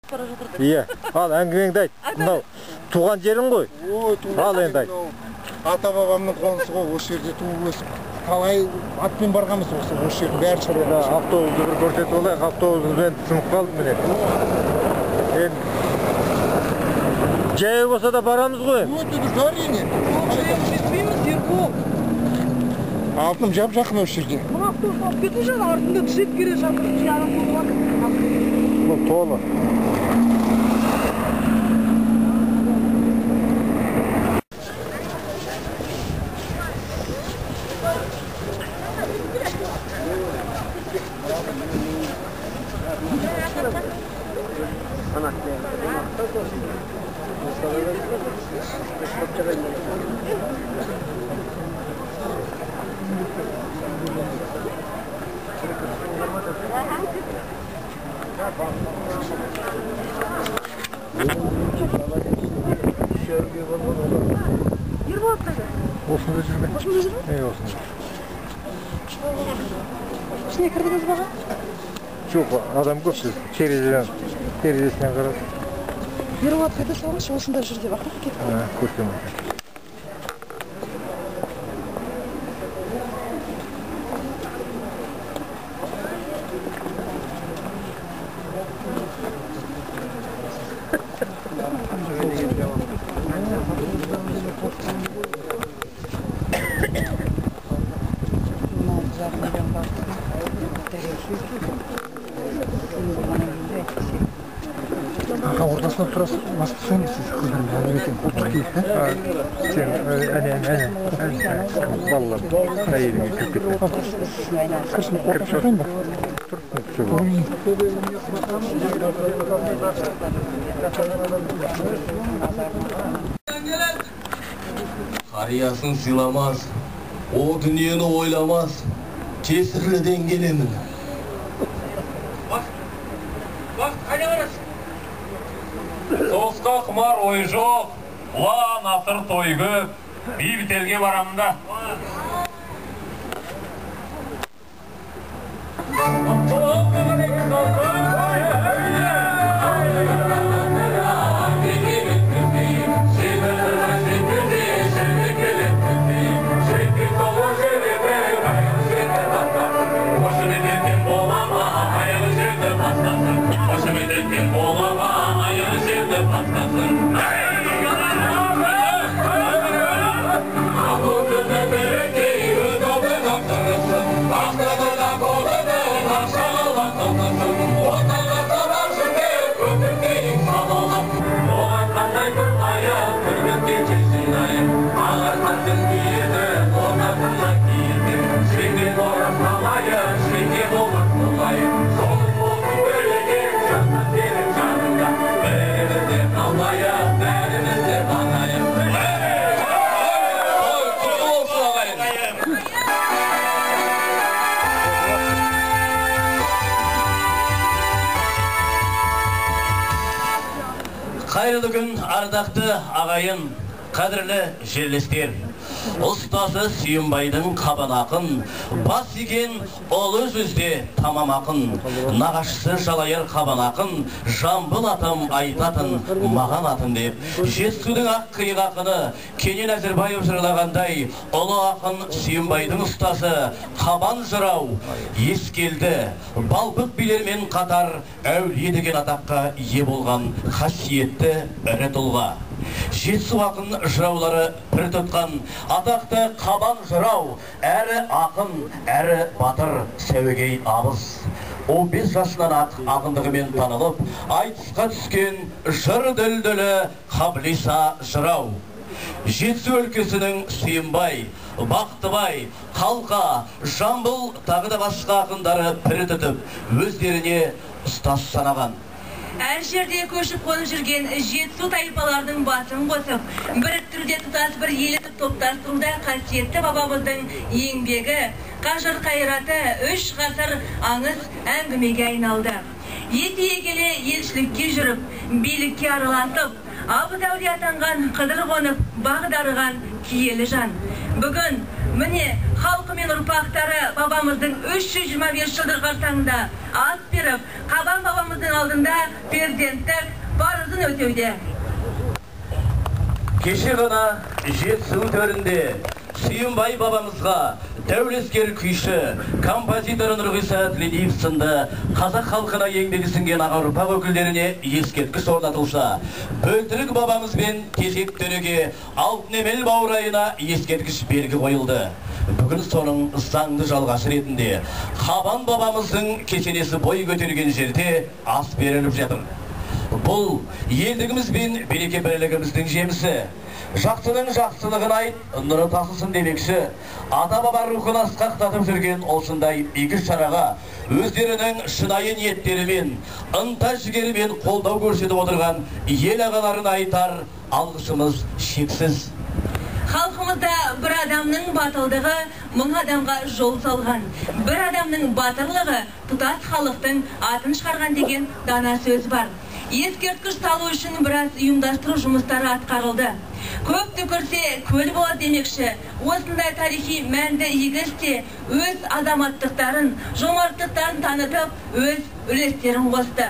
Иә, ал әңгімеңді айт. Мынау туған жерің ғой. Ой, туған. Ал енді айт. Ата бабамның қонысы ғой, осы жерде туып өсіп. Талай атпен барғанбыз осы жердің бәрін шаруа. Автобусты бір көрсетіп алайық, автобусымызбен сынып қалды міне. Енді жаяу болса да барамыз ғой. Өте дұрыс, әрине. Жетпейміз, Ербол. Алтыным жап-жақын осы жерде. Мына автобус алып кетіп жатыр, артында джип келе жатыр. Адам толып жатыр. Бұл толы. Ерболат қайда? Осында жүр ме? Осында жүр ме? Е, осында. Ішіне кірдіңіз бе аға? Жоқ, адам көп, сіз терезесінен қарап. Ерболат қайда салыңызшы, осында жүр деп ақыры кетті. Көрсем. Аға, ортасында тұрасыз, басып түсеміз сіз қыздармен, әңгіме ұлттық киіп, Сен, әне, әне, әне, балалар, әйеліңе кіріп кетті. Кірсін, ортасына тұрайын ба? Тұр. Қариясын сыйламас, о дүниені ойламас, кесірліден келемін. Бақыт, қайда барасың? Соғысқа құмар ой жоқ, ұлан асыр той көп, бейбіт елге барамын да. Қайырлы күн, ардақты ағайын, қадірлі жерлестер. Ұстазы Сүйінбайдың Қабан ақын, бас иген ұлы жүзде тамам ақын, нағашысы Жалайыр Қабан ақын, Жамбыл атам айтатын маған атын деп, Жетісудың ақ қиық ақыны Кенен Әзірбаев жырлағандай, ұлы ақын Сүйінбайдың ұстазы Қабан жырау Ескелді, Балпық билермен қатар әулие деген атаққа ие болған қасиетті ірі тұлға. Жетісу ақын жыраулары бір тұтқан атақты Қабан жырау, әрі ақын, әрі батыр Сәуегей абыз. 15 жасынан ақ ақындығымен танылып, айтысқа түскен жыр дүлдүлі Қаблиса жырау. Жетісу өлкесінің Сүйінбай, Бақтыбай, Қалқа, Жамбыл тағы да басқа ақындары бір тұтып, өздеріне ұстаз санаған. Әр жерде көшіп қонып жүрген жетісу тайпаларының басын қосып, біріктіруде тұтас бір ел етіп топтастыруда қасиетті бабамыздың еңбегі, қажыр қайраты 3 ғасыр аңыз әңгімеге айналды. Ете келе елшілікке жүріп, билікке араласып, абыз әулие атанған Қыдыр қонып, бағы дарыған киелі жан. Бүгін міне халқы мен ұрпақтары бабамыздың 325 жылдық қарсаңында ас беріп, Қабан бабамыздың алдында перзенттік парызын өтеуде. Кеше ғана Жетісу төрінде Сүйінбай бабамызға дәулескер күйші, композитор Нұрғиса Тілендиев сынды қазақ халқына еңбегі сіңген аға ұрпақ өкілдеріне ескерткіш орнатылса, Бөлтірік бабамыз бен Тезек төреге Алтынемел баурайына ескерткіш белгі қойылды. Бүгін соның заңды жалғасы ретінде Қабан бабамыздың кесенесі бой көтерген жерде ас беріліп жатыр. Бұл елдігіміз бен береке бірлігіміздің жемісі. Жақсының жақсылығын айт, нұры тасысын демекші, ата-баба рухын асқақтатып жүрген осындай игі шараға өздерінің шынайы ниеттерімен, ынта жігерімен қолдау көрсетіп отырған ел ағаларына айтар алғысымыз шексіз. Халқымызда бір адамның батылдығы мың адамға жол салған, бір адамның батырлығы тұтас халықтың атын шығарған деген дана сөз бар. Ескерткіш салу үшін біраз ұйымдастыру жұмыстары атқарылды. Көп түкірсе көл болады демекші, осындай тарихи мәнді игі істе өз азаматтықтарын, жомарттықтарын танытып, өз үлестерін қосты.